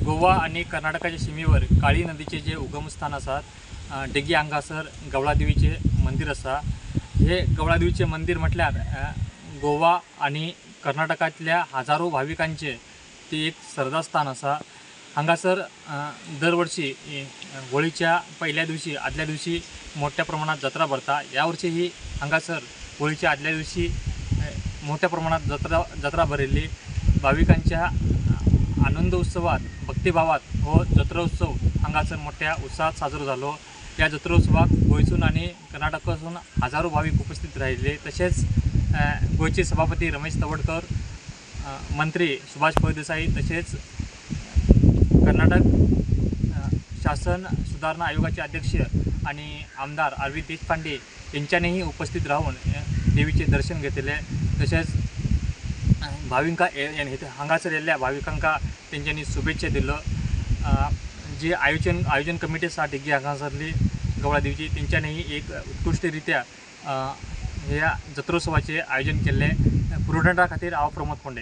गोवा आनी कर्नाटकाच्या शिमेवर काळी नदीचे जे उगमस्थान आसा डेगी हांगासर गवळादेवीचे मंदिर आसा. हे गवळादेवीचे मंदिर म्हटल्यार गोवा आनी कर्नाटकांतल्या हजारो भाविकांचे ते एक श्रद्धास्थान आसा. हांगासर दरवर्षी होळीच्या पहिल्या दिवशी आदल्या दिवशी मोठ्या प्रमाणात जत्रा भरता. ह्या वर्षी ही हांगासर होळीच्या आदल्या दिवशी मोठ्या प्रमाणात जत्रा जत्रा भरिल्ली. भाविकांच्या आनंद उत्सवात भक्तिभावात हो जत्रोत्सव हांगासर मोठ्या उत्साहात साजरो जालो. ह्या जत्रोत्सवाक गोंयसून आनी कर्नाटकासून हजारो भावीक उपस्थित राहिल्ले. तशेंच गोंयचे सभापती रमेश तवडकर, मंत्री सुभाष फळदेसाई, तशेंच कर्नाटक शासन सुधारणा आयोगाचे अध्यक्ष आणि आमदार अरविंद देशपांडे यांच्यानेही उपस्थित राहून देवीचे दर्शन घेतले. तशेंच भाविकां हांगासर येयल्ल्या भाविकांका तेंच्यांनी शुभेच्छा दिल्यो. जी आयोजन आयोजन कमिटी आसा डेगी हांगासरली गवळादेवीची तेंच्यांनीही एक उत्कृश्टरित्या ह्या जत्रोत्सवाचें आयोजन केल्लें. पुरोटंडा खातीर हांव प्रमोद फोंडे.